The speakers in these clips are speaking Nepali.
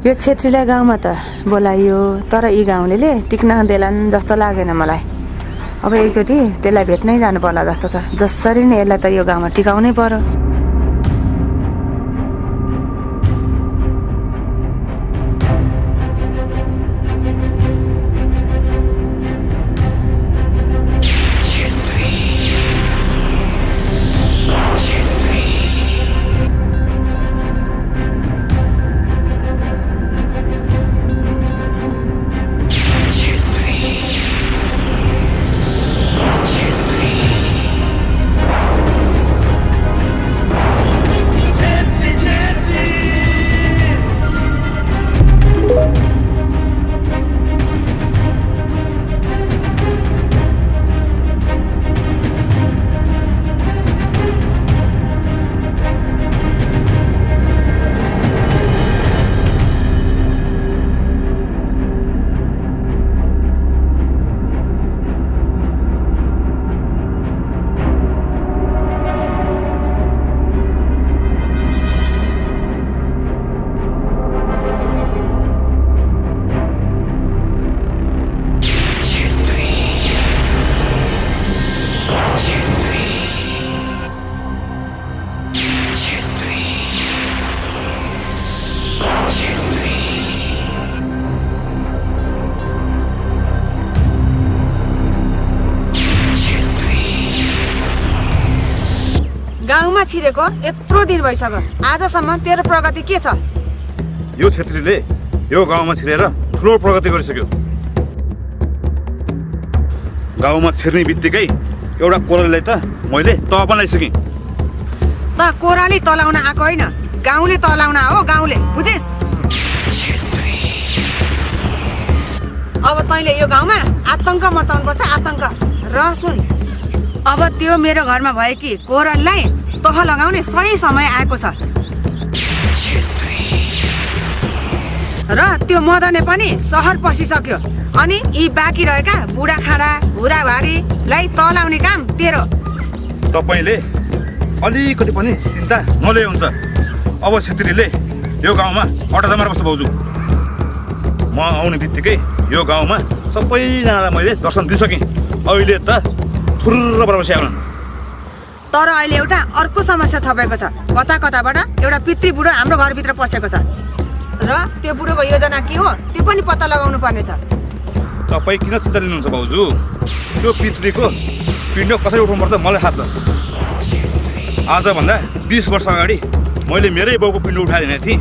यो छेत्रीलाई गाउँमा त बोलाइयो तर यी गाउँलेले टिक्न देलान् जस्तो लागेन मलाई। अब एकचोटि त्यसलाई भेट्नै जानु पर्ला जस्तो छ। जसरी नै यसलाई त यो गाउँमा टिकाउनै पर्यो। गाउँमा छिरेको यत्रो दिन भइसक्यो, आजसम्म तेरो प्रगति के छ? यो छेत्रीले यो गाउँमा छिरेर ठुलो प्रगति गरिसक्यो। गाउँमा छिर्ने बित्तिकै एउटा कोरालीलाई त मैले तह बनाइसकेँ। त कोराली तलाउन आएको होइन, गाउँले तलाउन हो, गाउँले, बुझिस? अब तैँले यो गाउँमा आतंक मचाउनुपर्छ, आतंक। र सुन, अब त्यो मेरो घरमा भयो कि कोरालीलाई तह लगाउने सही समय आएको छ। र त्यो मदने पनि सहर पसिसक्यो। अनि यी बाँकी रहेका बुढाखाडा भुराभारीलाई तलाउने काम तेरो। तपाईँले अलिकति पनि चिन्ता नलिए हुन्छ। अब छेत्रीले यो गाउँमा अड्डा जमाएर बस्छ भाउजू। म आउने बित्तिकै यो गाउँमा सबैजनालाई मैले दर्शन दिइसकेँ। अहिले त थुर्र बराबर स्याउन। तर अहिले एउटा अर्को समस्या थपेको छ। कता कताबाट एउटा पितृ बुढो हाम्रो घरभित्र पसेको छ। र त्यो बुढोको योजना के हो त्यो पनि पत्ता लगाउनु पर्नेछ। तपाईँ किन चिन्ता लिनुहुन्छ भाउजू? त्यो पितृको पिण्ड कसरी उठाउनुपर्छ मलाई थाहा छ। आजभन्दा 20 वर्ष अगाडि मैले मेरै बाउको पिण्ड उठाइदिने थिएँ।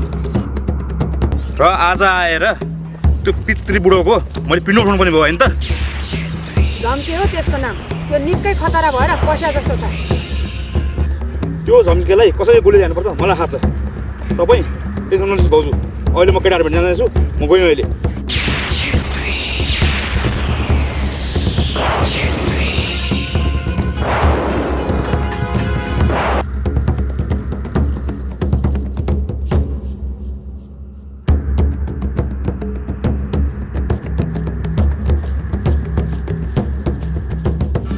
र आज आएर त्यो पितृ बुढोको मैले पिण्ड उठाउनु पर्ने भयो होइन त? झम्के हो त्यसको नाम। त्यो निकै खतरा भएर पस्या जस्तो छ। त्यो झम्केलाई कसरी गोली जानुपर्छ मलाई थाहा छ। तपाईँ टेन्सन नलिनुहोस् भाउजू। अहिले म केटाहरू भेट्न जाँदैछु। म गएँ अहिले।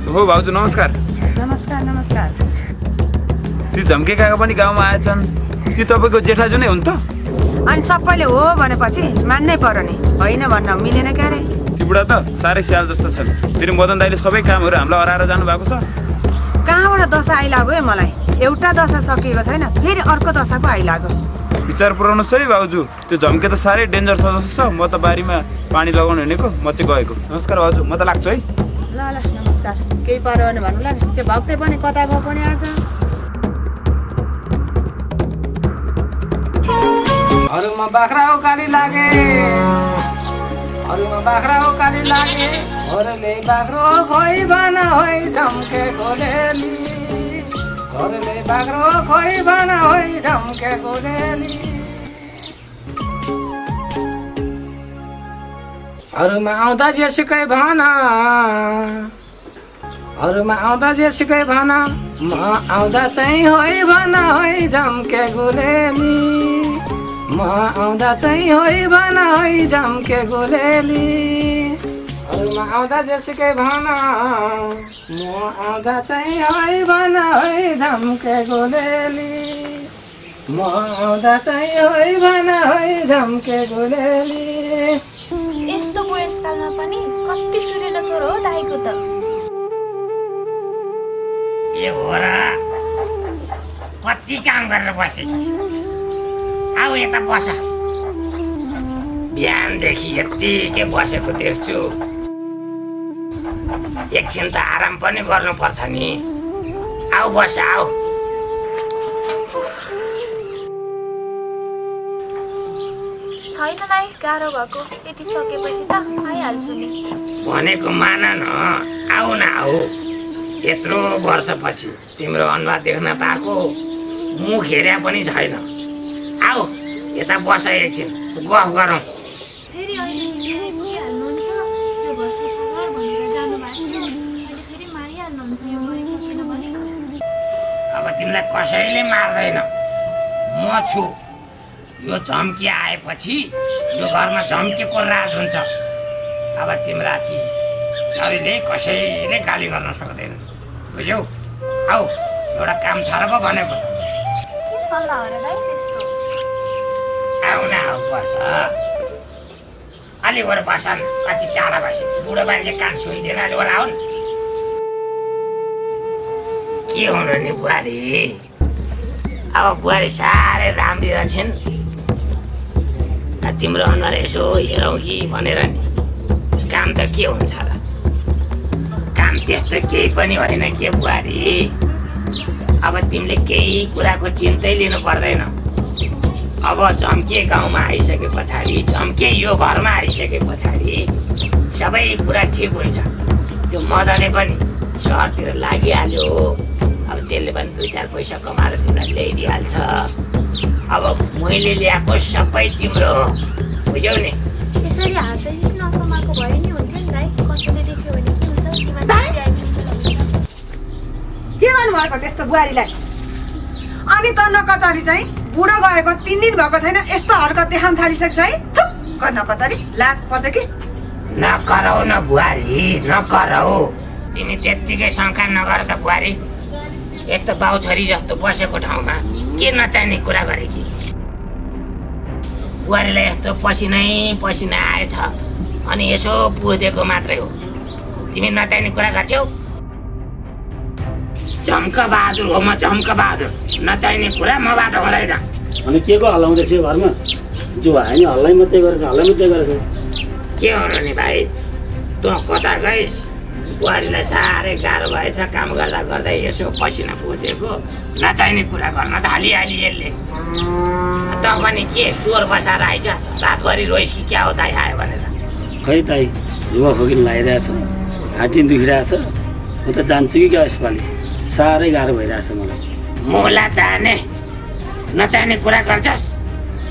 हो भाउजू नमस्कार। नमस्कार नमस्कार। ती झम्के काका पनि गाउँमा आएछन्। ती तपाईँको जेठाजु नै हुन् त? अनि सबैले हो भनेपछि मान्नै पर्यो नि। होइन भन्न मिलेन क्यारे। ती बुढा त साह्रै स्याल जस्तो छन्। फेरि मदन दाइले सबै कामहरू हामीलाई हराएर जानुभएको छ। कहाँबाट दशा आइलाग्यो है मलाई? एउटा दशा सकिएको छैन, फेरि अर्को दशा पो आइलाग्यो। विचार पुऱ्याउनुहोस् है भाउजू। त्यो झम्के त साह्रै डेन्जर छ जस्तो छ। म त बारीमा पानी लगाउनु हिँडेको, म चाहिँ गएको। नमस्कार भाउजू, म त लाग्छु है। ल ल नमस्कार। केही पर्यो भने भन्नुला नि। त्यो भक्तै पनि कता गयो पनि आज। अरूमा बाख्रा उकाली लागे, अरूमा बाख्रा उकाली लागे, घरले बाख्रो खोइ बना होइ झम्के गोलेली, घरले बाख्रो खोइ बना होइ झम्के गोलेली। अरूमा आउँदा जेसुकै भन, अरूमा आउँदा जेसुकै भन, म आउँदा चाहिँ होइ भन होइ झम्के गोलेली, म आउँदा चाहिँ होइ भन होइ झम्के गोलेली। अरूमा आउँदा जेसुकै भन, म आउँदा चाहिँ होइ भन होइ झम्के गोलेली। म आउँदा चाहिँ होइ भन होइ झम्के गुलेली। यस्तो बुढेसकालमा पनि कति सुरेलो स्वर हो दाइको त। ए हो र कति काम गरेर बसे। आऊ यता बस। बिहानदेखि यत्तिकै बसेको देख्छु। एकछिन त आराम पनि गर्नुपर्छ नि। आऊ बस आऊ। छैन दाइ गाह्रो भएको यति सकेपछि त आइहाल्छु नि। भनेको मान न आऊ न आऊ। यत्रो वर्षपछि तिम्रो अनुहार देख्न पाएको मुख हेरे पनि छैन। आऊ यता बस एकछिन गफ गरौँ। फेरि अहिले आइपुगिहाल्नुहुन्छ यो घर सफा गर भनेर जानुभएको थियो। अहिले फेरि मारिहाल्नुहुन्छ यो गरिसकेन भने। अब तिमीलाई कसैले मार्दैन म छु। यो झम्की आएपछि यो घरमा झम्केको राज हुन्छ। अब तिम्रा ती अरूले कसैले गाली गर्न सक्दैन बुझ्यौ। आऊ एउटा काम छ र पो भनेको त। के सल्लाह हो र दाइ त्यस्तो? आऊ न आऊ बस। अलि वर बस न। कति टाढा बसे बुढो मान्छे कान सुन्दैन। अलि वर आऊ न। के हुनु नि बुहारी। अब बुहारी साह्रै राम्री रहेछन्। तिम्रो अनुहार यसो हेरौँ कि भनेर नि। काम त के हुन्छ र। काम त्यस्तो केही पनि होइन के बुहारी। अब तिमीले केही कुराको चिन्तै लिनु पर्दैन। अब झम्के गाउँमा आइसके पछाडि झम्के यो घरमा आइसके पछाडि सबै कुरा ठिक हुन्छ। त्यो मदनले पनि सहरतिर लागिहाल्यो। अब त्यसले पनि 2-4 पैसा कमाएर तिमीलाई ल्याइदिइहाल्छ। अब मैले ल्याएको सबै तिम्रो हो बुझ्यौ नि। यसरी हात नसमाएको भए नि हुन्थ्यो नि दाइ। कसैले देख्यो भने के हुन्छ। के गर्नुभएको त्यस्तो बुहारीलाई? अनि त नकचरी चाहिँ बुढो गएको 3 दिन भएको छैन यस्तो हरकत देखाउन थालिसक्छ है। थुक्क नकचरी लाज पर्छ कि। नकरौ न बुहारी नकरौ। तिमी त्यत्तिकै शङ्का नगर त बुहारी। यस्तो बाउ छोरी जस्तो बसेको ठाउँमा के नचाहिने कुरा गरे कि। बुहारीलाई यस्तो पसिनै पसिना आएछ अनि यसो पुगेको मात्रै हो। तिमी नचाहिने कुरा गर्छौ। झम्कबहादुर हो म झम्कबहादुर। नचाहिने कुरा मबाट हुँदैन। अनि के को हल्ला हुँदैछ यो घरमा? जो होइन हल्लै मात्रै गरेछ हल्लै मात्रै गरेछ। के हुनु नि भाइ तँ कता गइस्? बुहारीलाई साह्रै गाह्रो भएछ काम गर्दा गर्दै यसो पसिना पुगेको नचाहिने कुरा गर्न थालिहाली यसले। त पनि के स्वर बसाएर आइज रातभरि रोइस् कि क्या हो दाइ आयो भनेर। खै दाइ झुवा खोकिन लागिरहेछ। घाँटी दुखिरहेछ। म त जान्छु कि क्या यसपालि। साह्रै गाह्रो भइरहेछ मलाई। मुला दाने नचाहिने कुरा गर्छस्।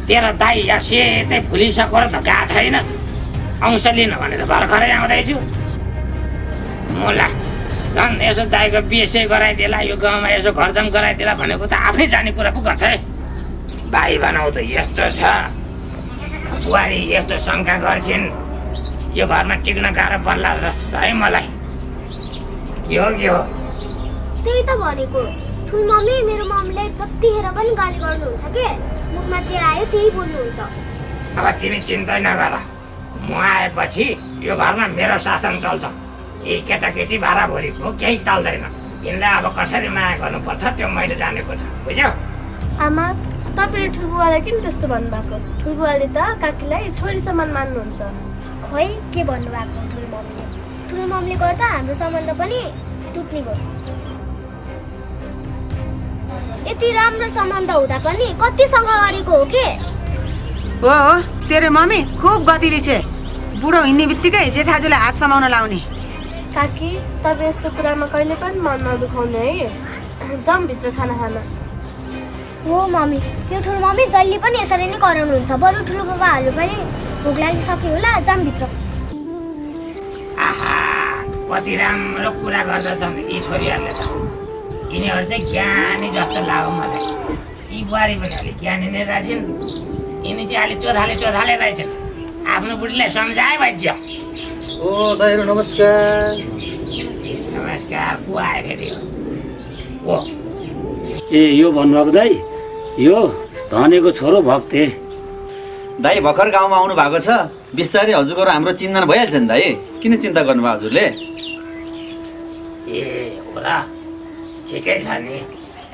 तेरो दाइ यक्सेतै भुलिसक्यो र त गएको छैन। अंश लिन भनेर भर्खरै आउँदैछु। मुला झन् यसो दाइको बिहे गराइदिएला यो गाउँमा यसो घरजम गराइदिएला भनेको त आफै जाने कुरा पो गर्छ है। भाइ बनाऊ त यस्तो छ। बुहारी यस्तो शङ्का गर्छिन् यो घरमा टिक्न गाह्रो पर्ला जस्तो है मलाई। के हो त्यही त भनेको। ठुल मम्मी मेरो मम्मीले जतिखेर पनि गाली गर्नुहुन्छ के। मुखमा जे आयो त्यही बोल्नुहुन्छ। अब तिमी चिन्ता नगर। म आएपछि यो घरमा मेरो शासन चल्छ। यी केटाकेटी भाडाभोरीको केही चल्दैन। यिनलाई अब कसरी माया गर्नुपर्छ त्यो मैले जानेको छ बुझ्यौ। आमा तपाईँले ठुलबुवालाई किन त्यस्तो भन्नुभएको? ठुलबुवाले त काकीलाई छोरी समान मान्नुहुन्छ। खोइ के भन्नुभएको ठुलमम्मीले। ठुलमम्मीले गर्दा हाम्रो सम्बन्ध पनि टुट्ने भयो। यति राम्रो सम्बन्ध हुँदा पनि कतिसँग गरेको हो के? हो तेरो मम्मी खुब गतिली छे। बुढो हिँड्ने बित्तिकै जेठाजुले हात समाउन लाउने। काकी तपाईँ यस्तो कुरामा कहिले पनि मन नदुखाउने है। जाउँ भित्र खाना खान। हो मम्मी यो ठुलो मम्मी जहिले पनि यसरी नै कराउनुहुन्छ। बरु ठुलो बाबाहरू पनि भोक लागिसक्यो होला जाउँ भित्र। आहा कति राम्रो कुरा गर्दछन् यी छोरीहरूले त। यिनीहरू चाहिँ ज्ञानी जस्तो लाग्यो मलाई। यी बुहारी पनि अलिक ज्ञानी नै रहेछन्। यिनी चाहिँ अलिक चोधाले रहेछन्। आफ्नो बुढीलाई सम्झाए भइन्छ। ओ दाइरो नमस्कार। नमस्कार को आयो फेरि? ए यो भन्नुभएको दाइ यो धनेको छोरो भक्ते। दाइ भर्खर गाउँमा आउनु भएको छ, बिस्तारै हजुरको र हाम्रो चिन्जान भइहाल्छ नि दाइ। किन चिन्ता गर्नुभयो हजुरले? ए होला, ठिकै छ नि।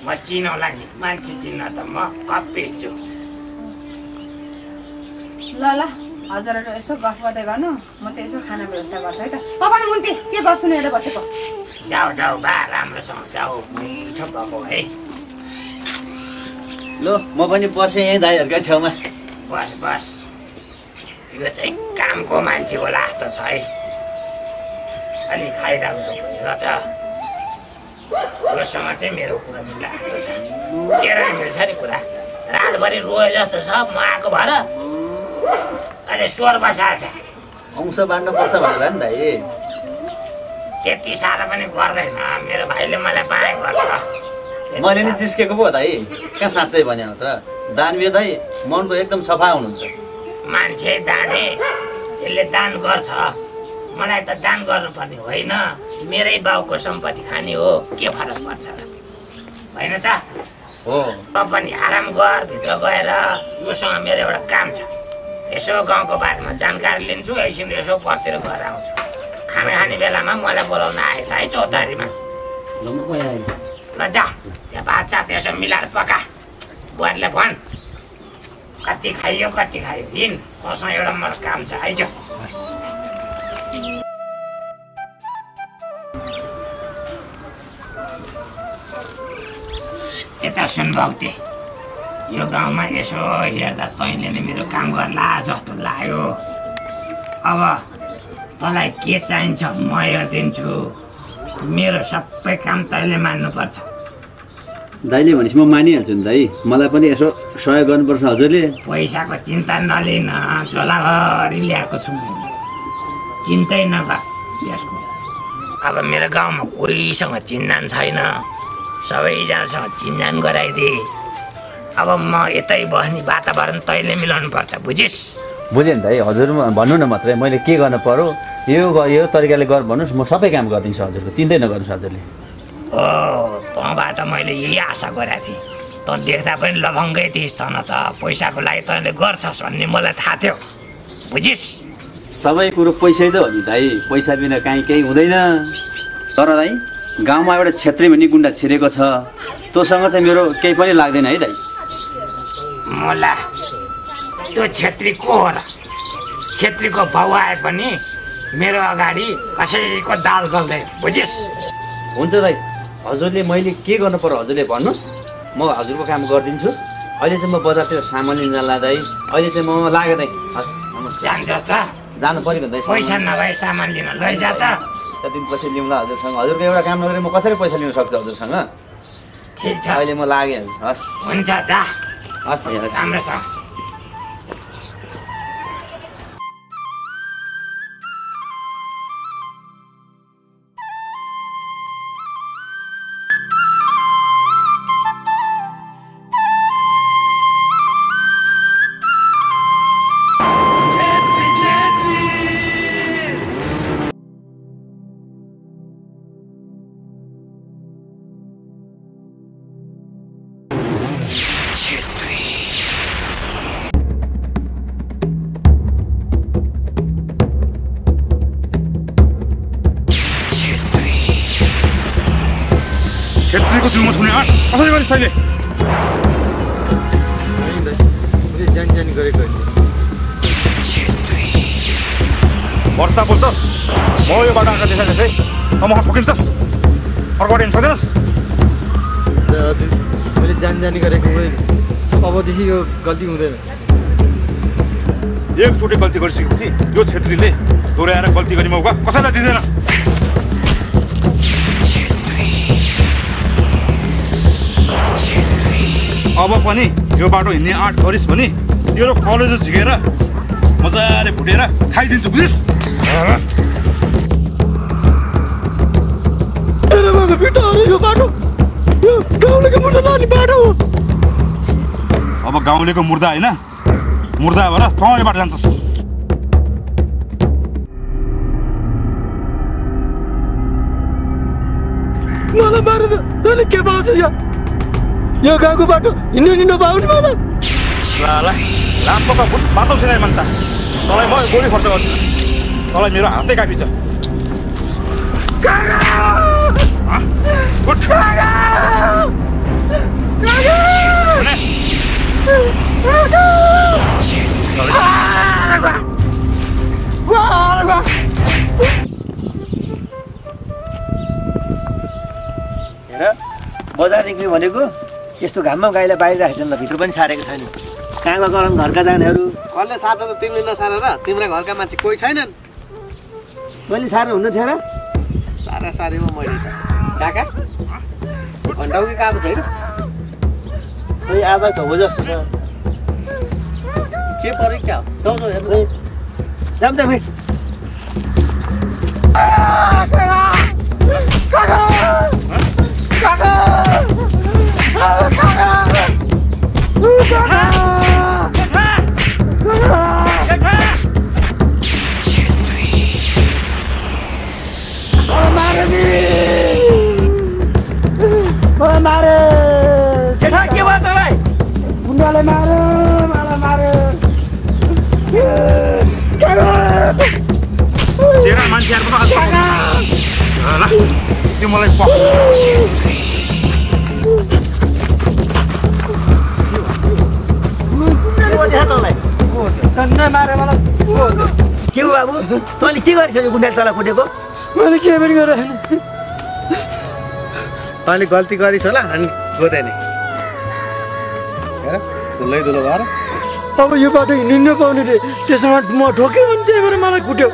म चिनौला नि, मान्छे चिन्न त म कप्पिस छु। ल ल हजुरहरू यसो गफ गर्दै गर्नु, म चाहिँ यसो खाना व्यवस्था गर्छु है त। तपाईँ मुन्टी के गर्छु नि हेरेर बसेको? जाऊ जाऊ बा, राम्रोसँग जाऊ, मिठो भएको है। ल म पनि बसेँ यहीँ दाइहरूकै छेउमा। बस बस, यो चाहिँ कामको मान्छे होला जस्तो छ है। अलि खाइरहेको छ भनेर त योसँग चाहिँ मेरो कुरा मिलाएको छ। तेरो मिल्छ नि कुरा, रातभरि रोए जस्तो छ। म आएको भएर अहिले स्वर बसाएको छ। अंश बाँड्नुपर्छ भनेर नि दाइ। त्यति साह्रो पनि गर्दैन, मेरो भाइले मलाई बाँड गर्छ। मैले नि जिस्केको पो दाइ, कहाँ साँच्चै भने हो त। दानवीर दाइ मनको एकदम सफा हुनुहुन्छ। मान्छे दाने यसले दान गर्छ, मलाई त दान गर्नुपर्ने होइन, मेरै बाउको सम्पत्ति खाने हो, के फरक पर्छ र? होइन त? हो। त पनि आराम गर, भित्र गएर योसँग मेरो एउटा काम छ। यसो गाउँको बारेमा जानकारी लिन्छु, एकछिन यसो परतिर गएर आउँछु। खाना खाने बेलामा मलाई बोलाउन आएछ है चौतारीमा। ल जा, त्यहाँ भात साथ यसो मिलाएर पका। बुहारीलाई भन कति खाइयो कति खायो, हिँड, मसँग एउटा मेरो काम छ आइज। यता सुन भक्ते, यो गाउँमा यसो हेर्दा तैँले नै मेरो काम गर्ला जस्तो लाग्यो। अब तँलाई के चाहिन्छ म हेरिदिन्छु, मेरो सबै काम तैँले मान्नुपर्छ। दाइले भनेपछि म मानिहाल्छु नि दाइ। मलाई पनि यसो सहयोग गर्नुपर्छ हजुरले। पैसाको चिन्ता नलिन, झोलाभरि ल्याएको छु, चिन्तै नगर यसको। अब मेरो गाउँमा कोहीसँग चिन्जान छैन, सबैजनासँग चिन्जान गराइदिए। अब म यतै बस्ने वातावरण तैँले मिलाउनु पर्छ, बुझिस्? बुझेँ नि दाइ, हजुर भन्नु न मात्रै, मैले के गर्न पर्यो यो तरिकाले गर भन्नुहोस्, म सबै काम गरिदिन्छु हजुरको, चिन्तै नगर्नुहोस् हजुरले। हो, तँबाट मैले यही आशा गरेको थिएँ। तँ देख्दा पनि लफङ्गै थिइस्, त न त पैसाको लागि तैँले गर्छस् भन्ने मलाई थाहा थियो, बुझिस्? सबै कुरो पैसै त हो नि दाइ, पैसा बिना केही हुँदैन। तर दाइ गाउँमा एउटा छेत्री भन्ने गुन्डा छिरेको छ, तँसँग चाहिँ मेरो केही पनि लाग्दैन है दाइ। मोला त्यो छेत्री को हो र? छेत्रीको भाउ आए पनि मेरो अगाडि कसैको दाल गल्दैन, बुझिस्? हुन्छ दाइ, हजुरले मैले के गर्नु पर्यो हजुरले भन्नुहोस्, म हजुरको काम गरिदिन्छु। अहिले चाहिँ म बजारतिर सामान लिन जाँला दाइ, अहिले चाहिँ म लागेँ दाइ। हस् नमस्कार। जान्छस् त? जानु पऱ्यो दाइ। पैसा नभए सामान लिन लैजा त। दिन पछि लिउँला हजुरसँग। हजुरको एउटा काम नगरे म कसरी पैसा लिन सक्छु हजुरसँग? ठिक छ, अहिले म लागेँ। हस् हुन्छ, जा। हस् दाइ, राम्रोसँग। छेत्रीको जुलुम सुने आँट कसरी गरिस् तैँले? मैले जानी गरेको बर्ता बोल्छस्, म यो बाटो आएको देखाइ म ठोकिन्छस्, अर्को बाटो हिँड्न सक्दैनस्? हजुर मैले जानी गरेको होइन, अबदेखि यो गल्ती हुँदैन। एकचोटि गल्ती गरिसकेपछि यो छेत्रीले दोहोऱ्याएर गल्ती गर्ने मौका कसैलाई दिँदैन। अब पनि यो बाटो हिँड्ने आँट गरिस् भने तेरो कलेजो झिकेर मजाले भुटेर खाइदिन्छु, बुझिस्? यो बाटो यो गाउँलेको मुर्दा लाने बाटो हो। अब गाउँलेको मुर्दा होइन, मुर्दा भएर तँ यो बाटो जान्छस्। मलाई मारेर तैँले के पाउँछ यहाँ? यो गाउँको बाटो हिँड्नु पाउने मलाई लापका भुट बाटो छैन मन त तँलाई म गोली खर्च गर्छु तँलाई मेरो हातै कापी छ बजार निक्ल्यो भनेको त्यस्तो घाममा गाईलाई बाहिर राखेको ल भित्र पनि सारेको छैन कहाँमा गरम घरका जानेहरू कसले सार्छ त तिमीले नसार र तिम्रा घरका मान्छे कोही छैनन् मैले सार्नु हुनु थियो र सारेमा मैले त काका घन्टाउ कि काबु छैन खोइ आवाज त हो जस्तो छ के पऱ्यो क्या हो जाउँ हेर्नु जाम त फेरि के भयो तँलाई गुन्डाले मार्यो मलाई मार्यो तेरा मान्छेहरुको ल त्यो मलाई के हो बाबु तैँले के गरिस् गुन्डाले तँलाई कुटेको मैले के पनि गरेँ तैँले गल्ती गरिस् होला अनि गोदे नि हेर धुलै धुलो भएर अब यो बाटो हिँड्नु पाउने रे त्यसमा म ठोक्यो भने त्यही भएर मलाई कुट्यो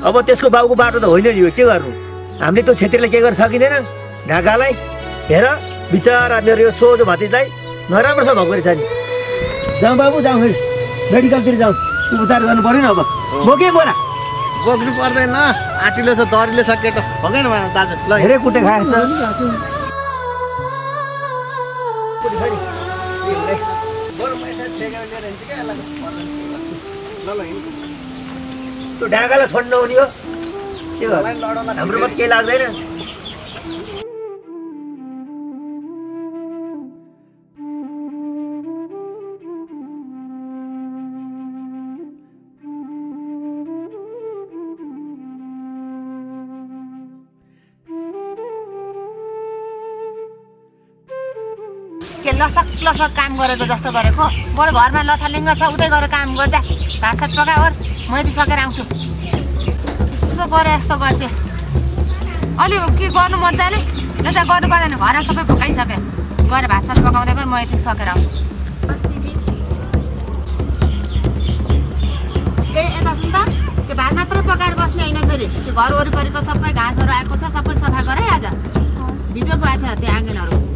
अब त्यसको बाबुको बाटो त होइन नि यो के गर्नु हामीले त्यो क्षेत्रीले के गर्न सकिँदैन ढाकालाई हेर बिचरा मेरो यो सोझो भतिजलाई नराम्रो छ भएको रहेछ नि जाउँ बाबु जाउँ फेरि मेडिकलतिर जाउँ उपचार गर्नु पऱ्यो नि अब बोके बोला बोक्नु पर्दैन आँटिलो छ दरिलो छ केटो भगेन भएन दाजु ल धेरै कुटे खाएछ त्यो ढाकालाई छोड्नु हुने हो त्यो हाम्रोमा केही लाग्दैन के लसक लसक काम गरेको जस्तो गरेको बरु घरमा लथालिङ्ग छ उतै गएर काम गर्दा भात सात पकाएर मैले सकेर आउँछु यसो गरे जस्तो गर्छ अलि के गर्नु मजाले यता गर्नु पर्दैन घर सबै पकाइसके गएर भात सात पकाउँदै गएर म यति सकेर आउँछु ए यता सुन त त्यो भात मात्र पकाएर बस्ने होइन फेरि त्यो घर वरिपरिको सबै घाँसहरू आएको छ सबै सफा गरे आज भिडियोको आएको छ त्यो आँगनहरू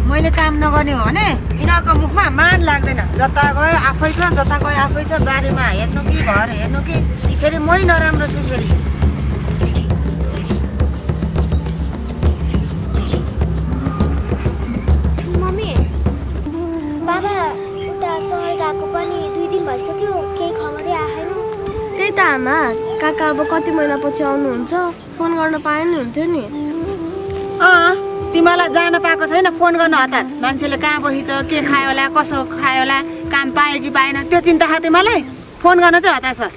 मैले काम नगर्ने हो भने यिनीहरूको मुखमा मान लाग्दैन जता गयो आफै छ जता गयो आफै छ बारीमा हेर्नु कि घर हेर्नु कि फेरि मै नराम्रो छु फेरि मम्मी बाबा उता सहर गएको पनि 2 दिन भइसक्यो केही खबरै आएन त्यही त आमा काका अब कति महिनापछि आउनुहुन्छ फोन गर्न पाए नि हुन्थ्यो नि तिमीलाई जान पाएको छैन फोन गर्न हतार मान्छेले कहाँ बसिछ के खायो होला कसो खायो होला काम पायो कि पाएन त्यो चिन्ता छ तिमीलाई फोन गर्न चाहिँ हतार छ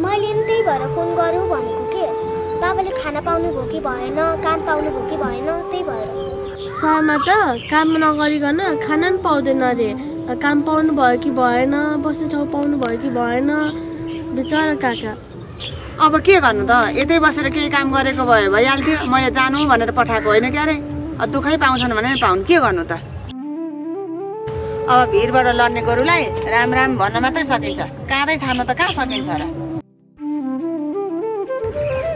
मैले नि त्यही भएर फोन गरौँ भनेको के बाबाले खाना पाउनु भयो कि भएन काम पाउनु भयो कि भएन त्यही भएर सहरमा त काम नगरिकन खाना पनि पाउँदैन अरे काम पाउनु भयो कि भएन बस्ने ठाउँ पाउनु भयो कि भएन बिचरा काका अब के गर्नु त यतै बसेर केही काम गरेको भयो भइहाल्थ्यो मैले जानु भनेर पठाएको होइन क्या अरे दुःखै पाउँछन् भने पाउनु के गर्नु त अब भिरबाट लड्ने गोरुलाई राम राम भन्न मात्रै सकिन्छ काँदै छाड्न त कहाँ सकिन्छ र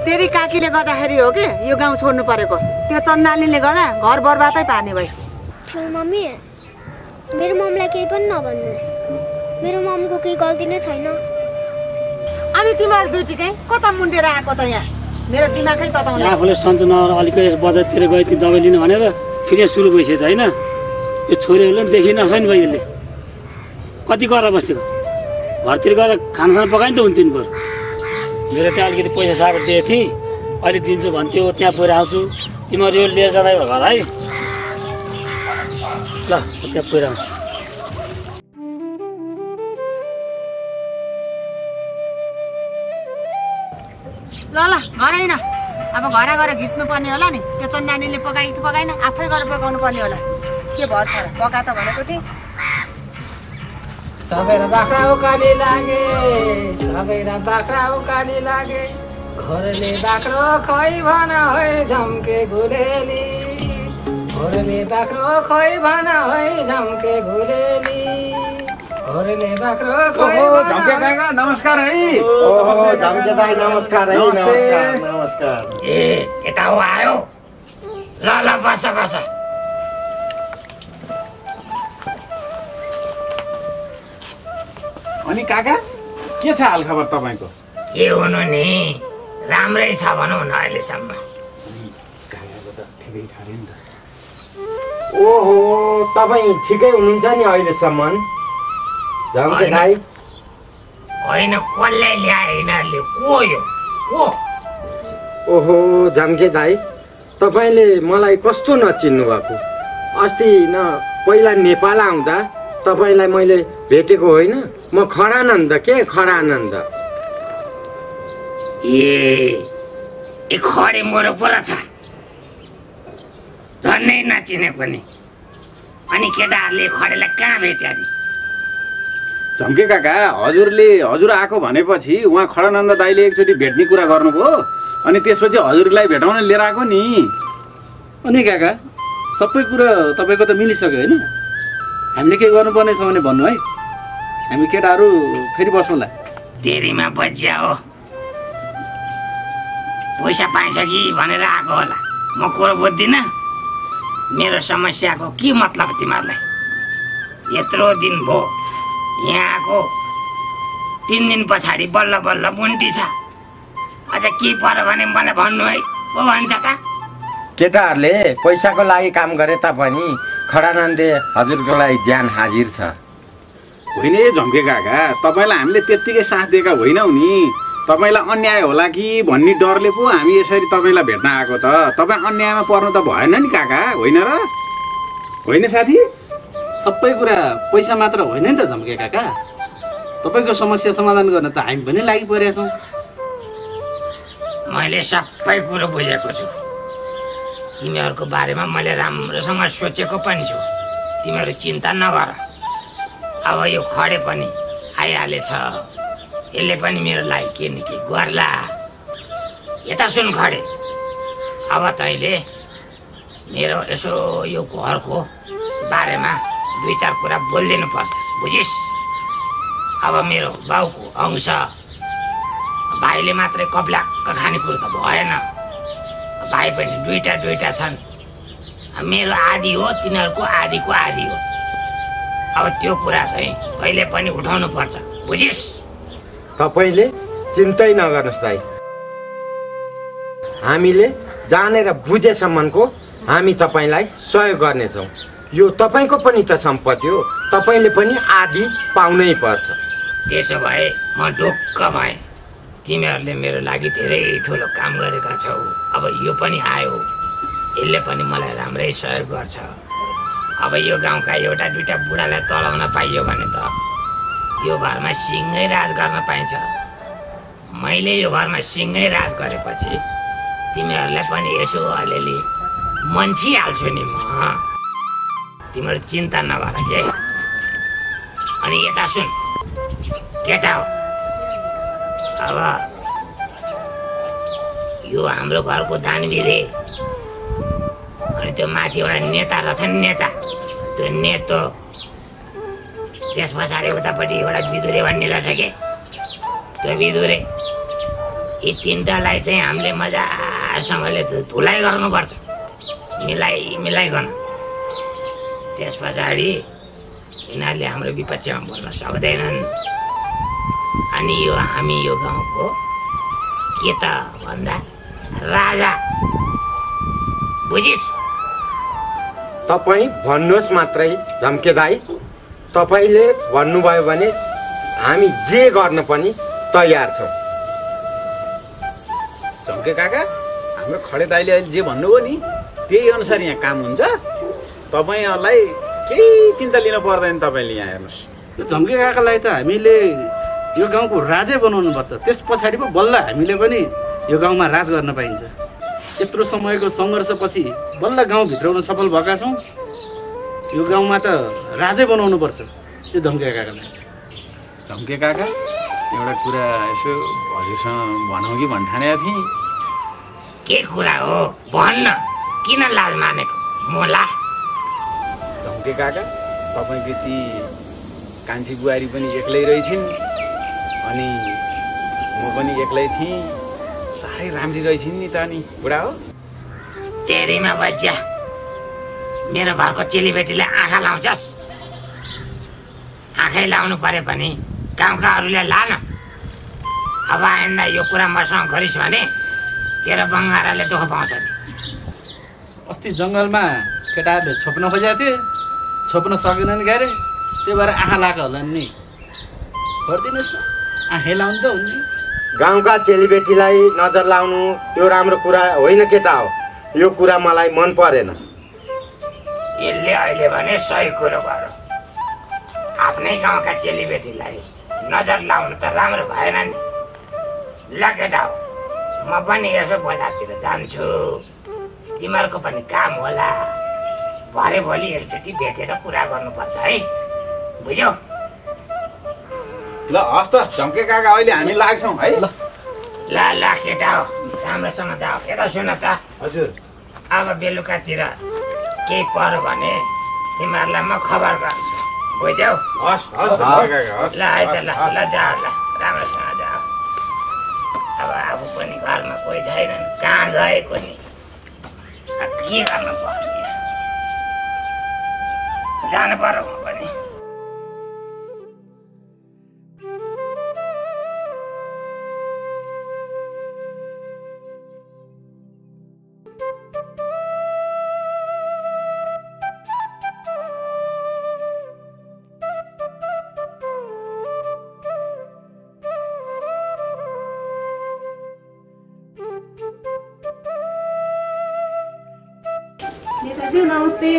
तेरी काकीले गर्दाखेरि हो कि यो गाउँ छोड्नु परेको त्यो चन्नालीले गर्दा घर बर्बादै पार्ने भयो ठुलो मम्मी मेरो मम्मीलाई केही पनि नभन्नुहोस् मेरो मम्मीको केही गल्ती नै छैन अनि तिमीहरू दुईटी चाहिँ कता मुन्टेर आएको त यहाँ मेरो दिमागै तताउँछ आफूले सन्चो नगर अलिकति बजारतिर गयो ती दबाई लिनु भनेर फेरि यहाँ सुरु भइसकेछ होइन यो छोरीहरूले पनि देखिन छैन बहिनीले कति गरेर बसेको घरतिर गएर खानासाना पकाइ त हुन्थ्यो नि बरु मेरो त्यहाँ अलिकति पैसा सागर दिएको थिएँ अहिले दिन्छु भन्थ्यो त्यहाँ पुऱ्याउँछु तिमीहरू यो लिएर जाँदै होला है ल त्यहाँ पुऱ्याउँछु ल ल घर होइन अब घर गएर घिच्नु पर्ने होला नि त्यो नानीले पकाइ कि पकाएन आफै गरेर पकाउनु पर्ने होला के भर्छ र पका त भनेको थिएँ सबैरा बाख्रा उकाली लागे सबैरा बाख्रा उकाली लागे घरले बाख्रो खै भन है झम्के गुलेली घरले बाख्रो खै भन है झम्के गुलेली घरले बाख्रो खै झम्के काका नमस्कार है ओहो झम्के दाइ नमस्कार है नमस्कार नमस्कार ए यता हो आयो ल ल बस बस अनि काका के छ हालखबर तपाईँको के हुनु नि राम्रै छ भनौँ न अहिलेसम्म ओहो तपाईँ ठिकै हुनुहुन्छ नि अहिलेसम्म झम्के दाइ होइन कसले ल्याए यिनीहरूले को यो को ओहो झम्के दाइ तपाईँले मलाई कस्तो नचिन्नु भएको अस्ति न पहिला नेपाल आउँदा तपाईँलाई मैले भेटेको होइन म खडानन्द के खडानन्द ए खडे मरो परा छ झन्नै नचिने पनि अनि केटाहरूले खडेलाई कहाँ भेट्या नि झम्के काका हजुर आएको भनेपछि उहाँ खडानन्द दाइले एकचोटि भेट्ने कुरा गर्नुभयो अनि त्यसपछि हजुरलाई भेटाउन लिएर आएको नि अनि काका सबै कुरा तपाईँको त मिलिसक्यो होइन हामीले के गर्नुपर्ने छ भने भन्नु है हामी केटाहरू फेरि बसौँला देरीमा बज्या हो पैसा पाइन्छ कि भनेर आएको होला म कुरो बुझ्दिनँ मेरो समस्याको के मतलब तिमीहरूलाई यत्रो दिन भयो यहाँ आएको 3 दिन पछाडि बल्ल बल्ल बुन्टी छ अझ के पर्यो भने मलाई भन्नु है को भन्छ त केटाहरूले पैसाको लागि काम गरे तापनि खडानन्दे हजुरको लागि ज्यान हाजिर छ होइन झम्के काका तपाईँलाई हामीले त्यत्तिकै साथ दिएका होइनौँ नि तपाईँलाई अन्याय होला कि भन्ने डरले पो हामी यसरी तपाईँलाई भेट्न आएको त तपाईँ अन्यायमा पर्नु त भएन नि काका होइन र होइन साथी सबै कुरा पैसा मात्र होइन नि त झम्के काका तपाईँको समस्या समाधान गर्न त हामी पनि लागि परेका छौँ मैले सबै कुरो बुझेको छु तिमीहरूको बारेमा मैले राम्रोसँग सोचेको पनि छु तिमीहरू चिन्ता नगर अब यो खडे पनि आइहालेछ यसले पनि मेरो लागि के न के गर्ला यता सुन खडे अब तैँले मेरो यसो यो घरको बारेमा 2-4 कुरा बोलिदिनु पर्छ बुझिस् अब मेरो बाउको अंश भाइले मात्रै कब्लाक्क खाने कुरो त भएन भाइ पनि दुईटा छन् मेरो आधी हो तिनीहरूको आधीको आधी हो अब त्यो कुरा चाहिँ कहिले पनि उठाउनु पर्छ बुझिस् तपाईँले चिन्तै नगर्नुहोस् दाइ हामीले जानेर बुझेसम्मको हामी तपाईँलाई सहयोग गर्नेछौँ यो तपाईँको पनि त सम्पत्ति हो तपाईँले पनि आधी पाउनै पर्छ त्यसो भए म ढुक्क भएँ तिमीहरूले मेरो लागि धेरै ठुलो काम गरेका छौ अब यो पनि आयो यसले पनि मलाई राम्रै सहयोग गर्छ अब यो गाउँका 1-2 बुढालाई तलाउन पाइयो भने त यो घरमा सिंहै राज गर्न पाइन्छ मैले यो घरमा सिंहै राज गरेपछि तिमीहरूलाई पनि यसो अलिअलि मन्छिहाल्छु नि म तिमीहरू चिन्ता नगर के अनि यता सुन केटा हो अब यो हाम्रो घरको दानवीरे अनि त्यो माथि एउटा नेता रहेछ नि नेता त्यो नेतो त्यस पछाडि उतापट्टि एउटा बिदुरे भन्ने रहेछ के त्यो बिदुरे यी 3टालाई चाहिँ हामीले मजासँगले धुलाइ गर्नुपर्छ मिलाइकन त्यस पछाडि यिनीहरूले हाम्रो विपक्षमा बोल्न सक्दैनन् अनि यो हामी यो गाउँको के त भन्दा राजा बुझिस् तपाईँ भन्नुहोस् मात्रै झम्के दाइ तपाईँले भन्नुभयो भने हामी जे गर्न पनि तयार छौँ झम्के काका हाम्रो खडे दाइले अहिले जे भन्नुभयो नि त्यही अनुसार यहाँ काम हुन्छ। तपाईँलाई केही चिन्ता लिनु पर्दैन। तपाईँले यहाँ हेर्नुहोस्, त्यो झम्के काकालाई त हामीले यो गाउँको राजै बनाउनु पर्छ। त्यस पछाडि पो बल्ल हामीले पनि यो गाउँमा राज गर्न पाइन्छ। यत्रो समयको सङ्घर्षपछि बल्ल गाउँ भित्राउन सफल भएका छौँ। यो गाउँमा त राजै बनाउनु पर्छ यो झम्के काकालाई। झम्के काका, एउटा कुरा यसो हजुरसँग भनौँ कि भन्ठानेको थिएँ। के कुरा हो भन्न, किन लाज मानेको मोला? झम्के काका, तपाईँको ती कान्छी बुहारी पनि एक्लै रहेछिन् अनि म पनि एक्लै थिएँ। साह्रै राम्री रहेछिन् नि त नि बुढा हो। तेरीमा बज्या, मेरो घरको चेलीबेटीलाई आँखा लाउँछस्? आँखै लाउनु पर्यो भने गाउँका अरूले लान। अब आइन्दा यो कुरा मसँग गरिस् भने तेरो बङ्गाराले दुःख पाउँछ नि। अस्ति जङ्गलमा केटाहरूले छोप्न खोजेको थिए, छोप्न सकेनन् क्यारे, त्यही भएर आँखा लगाएको होला नि। गरिदिनुहोस् न, आँखै लाउनु त हुने। गाउँका चेलीबेटीलाई नजर लाउनु यो राम्रो कुरा होइन केटा हो। यो कुरा मलाई मन परेन। यसले अहिले भने सही कुरो गर्यो। आफ्नै गाउँका चेलीबेटीलाई नजर लाउनु त राम्रो भएन नि। ल केटा हो, म पनि यसो बजारतिर जान्छु, तिमीहरूको पनि काम होला। भरे भोलि एकचोटि भेटेर कुरा गर्नुपर्छ है, बुझ्यौ? ल हस् त झम्के काका, अहिले हामी लाग्छौँ है। ल ल केटा हो, राम्रोसँग जाऊ। यता सुन त हजुर, अब बेलुकातिर केही पर्यो भने तिमीहरूलाई म खबर गर्छु, बुझ्यौ? हस् हस् हस्। ल है त, ल ल जाऊ, ल राम्रोसँग जाऊ। अब आफू पनि घरमा कोही छैन, कहाँ गएको नि, के गर्नु पर्ने, जानु पर्यो म पनि। नमस्ते।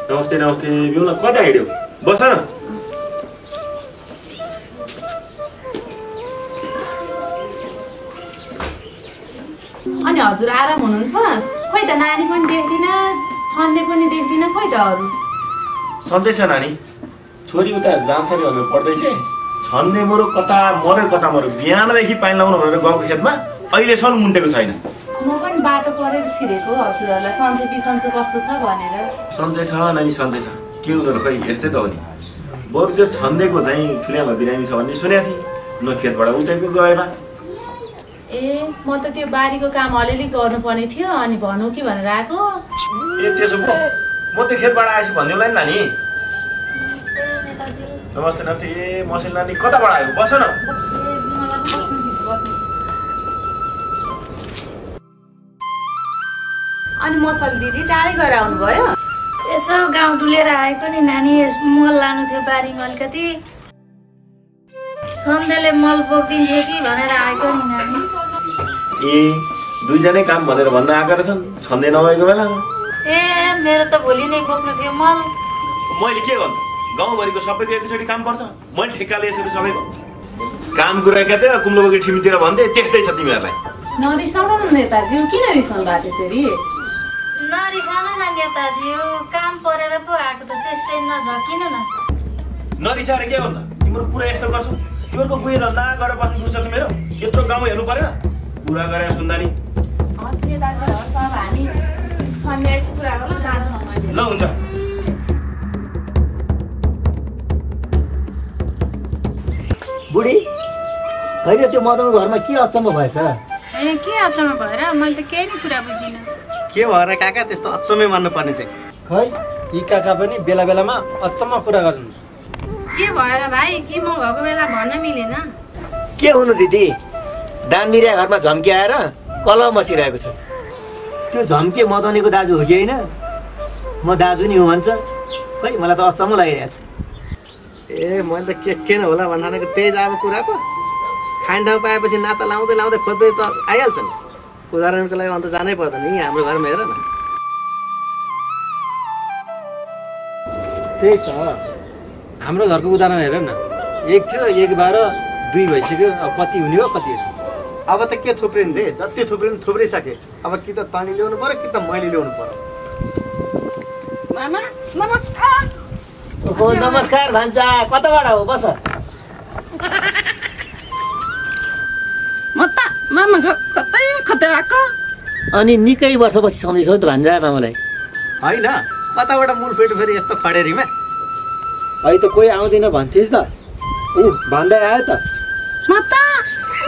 नमस्ते नमस्ते। बिउला कता हिँड्यो? बस न। अनि हजुर आराम हुनुहुन्छ? खोइ त नानी पनि देख्दिनँ, छन्ने पनि देख्दिनँ, खोइ त अरू। सन्चै छ नानी, छोरी उता जान्छ अरे भनेर पढ्दैछ। छन्ने मरो कता मऱ्यो कता मऱ्यो, बिहानदेखि पानी लाउनु भनेर गएको खेतमा अहिलेसम्म मुन्टेको छैन। म पनि बाटो परेर छिरेको हजुरहरूलाई सन्चै बिसन्चो कस्तो छ भनेर। सन्चै छ नानी, सन्चै छ। के हुनु खै यस्तै त हो नि। बरु त्यो छन्देको चाहिँ ठुल्यामा बिरामी छ भन्ने सुनेको थिएँ। न खेतबाट उतैको गएमा। ए म त त्यो बारीको काम अलिअलि गर्नुपर्ने थियो, अनि भनौँ कि भनेर आएको। ए त्यसो पो, म त्यो खेतबाट आएछु भनिदिउँला नि नानी। नमस्ते नमस्ते। ए मसिन नानी कताबाट आयो? बस न। अनि मसल दिदी टाढै गएर आउनुभयो? यसो गाउँ डुलेर आएको नि नानी, मल लानु थियो बारीमा अलिकति। सन्देले मल बोकिदिन्थ्यो कि भनेर आएको नि नानी। ए दुईजनै काम भनेर भन्न आएको रहेछन् छन्दै नभएको बेलामा। ए मेरो त भोलि नै बोक्नु थियो मल। मैले के गर्नु, गाउँभरिको सबैको एकैचोटि काम पर्छ। मैले ठेक्काले यसरी सबैको काम कुरा क्या कुम्लो बोकी ठिमीतिर भन्थे, त्यस्तै छ तिमीहरूलाई। नरिसाउनु न नेताजी, किन रिसाउनु भएको त्यसरी? नरिसाउनु न नेताजी, काम परेर पो आएको त, त्यसै नझकिनु न। नरिसाएर के गर्नु, तिम्रो कुरा यस्तो गर्छौ, तिमीहरूको गुहे धन्दा गरेर बस्नु फुर्सद मेरो? यत्रो गाउँ हेर्नु परेन? कुरा गरेर सुन्दा नि। ल हुन्छ। बुढी होइन, त्यो मदनको घरमा के अचम्म भएछ? ए के अचम्म भएर? मैले त केही नै कुरा बुझिनँ। के भएर काका त्यस्तो अचम्मै मान्नुपर्ने चाहिँ? खै यी काका पनि बेला बेलामा अचम्म कुरा गर्नु। के भएर भाइ, कि म भएको बेला भन्न मिलेन? के हुनु दिदी, दान मिरिया घरमा झम्के आएर कल बसिरहेको छ। त्यो झम्के मदनीको दाजु हो कि होइन? म दाजु नि हो भन्छ। खै मलाई त अचम्म लागिरहेछ। ए मैले त के न होला भन्नाको त्यही अब कुरा पो। खाइन ठाउँ पाएपछि नाता लाउँदै लाउँदै खोज्दै त आइहाल्छ नि। उदाहरणको लागि अन्त जानै पर्दैन नि हाम्रो घरमा हेर न। त्यही त हाम्रो घरको उदाहरण हेर न, 1 थियो 1 12 2 भइसक्यो। अब कति हुने हो कति? अब त के थुप्रिनु दे, जति थुप्रिनु थुप्रिसके। अब कि त तनी ल्याउनु पर्यो कि त मैले ल्याउनु पर्यो। मामा नमस्कार। ओहो नमस्कार भान्जा, कताबाट हो? बस। म त मामा कतै कतै आएको। अनि निकै वर्षपछि सम्झिन्छौ त भान्जा मामालाई? होइन, कताबाट मूल फेरि फेरि यस्तो खडेरीमा? है त कोही आउँदैन भन्थिस् त। भन्दै आयो त। म त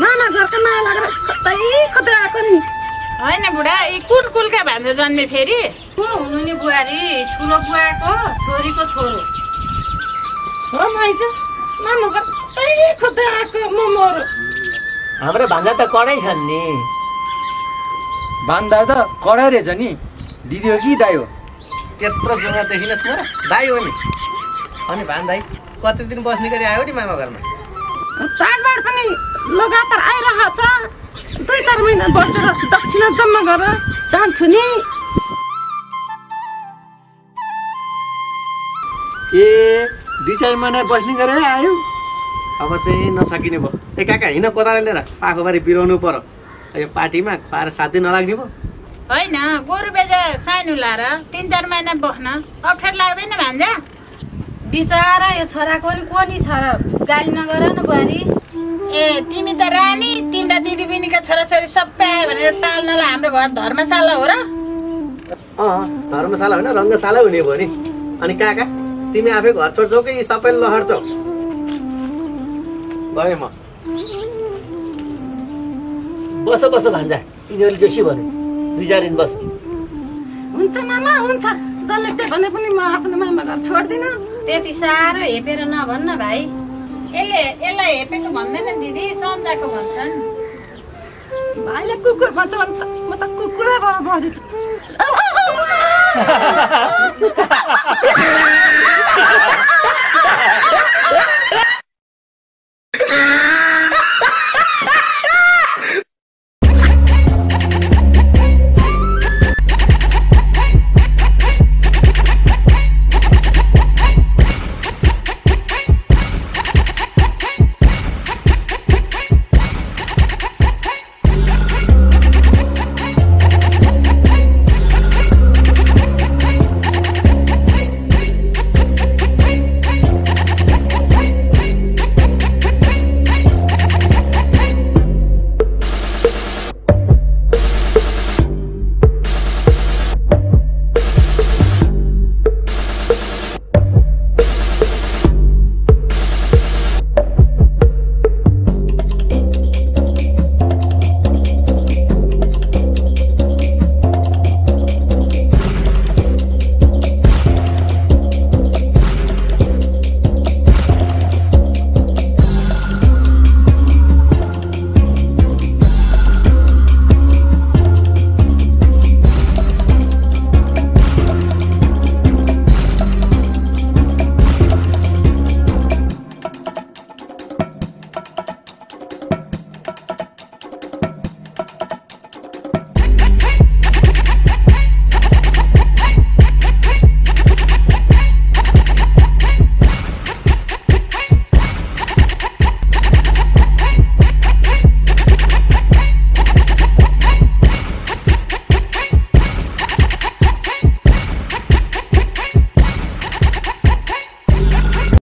मामा घरको माया लागेर कतै कतै आएको नि। होइन बुढा, यी कुलका भान्जा जन्मे फेरि? को हुनु नि बुहारी? ठुलो बुवाको छोरीको छोरो हो माइजू। मामा कतै कतै आएको म मरो। हाम्रो भान्जा त कडै छन् नि। भान्दा त कडै रहेछ नि। दिदी हो कि दाइ हो? त्यत्रो जुङ्गा देखिनस् म? दाइ हो नि। अनि भान्दाई कति दिन बस्ने गरी आयो नि मामा घरमा? चाडबाड पनि लगातार आइरहेको छ। 2-4 महिना बसेर दक्षिणा जम्मा गरेर जान्छु नि। ए 2-4 महिना बस्ने गरेर आयो? अब चाहिँ नसकिने भयो। ए काका हिँड कोदालो लिएर पाखोबारी बिराउनु पर्यो। यो पार्टीमा खुवाएर 7 दिन नलाग्ने भयो। होइन, गोरु बेजा सानो लाएर 3-4 महिना बस्न अप्ठ्यारो लाग्दैन भान्जा? बिचारा यो छोराको नि को नि छ र? गाली नगर न बुहारी। ए तिमी त रानी, तिम्रा दिदी बहिनीका छोराछोरी सबै आयो भनेर टाल्नलाई हाम्रो घर धर्मशाला हो र? धर्मशाला होइन, रङ्गशाला हुने भयो नि। अनि काका तिमी आफै घर छोड्छौ कि सबैले लहर्छौ? गएँ म। बस बस भान्जा, यिनीहरूले जोसी भन्यो 2-4 दिन बस। हुन्छ मामा हुन्छ। जसले चाहिँ भने पनि म आफ्नो मामा घर छोड्दिनँ। त्यति साह्रो हेपेर नभन्न भाइ। यसलाई हेपेको भन्दैन दिदी, सम्झाएको भन्छन्। भाइले कुकुर भन्छ भने त म त कुकुरै भएर बढ्दिन्छु।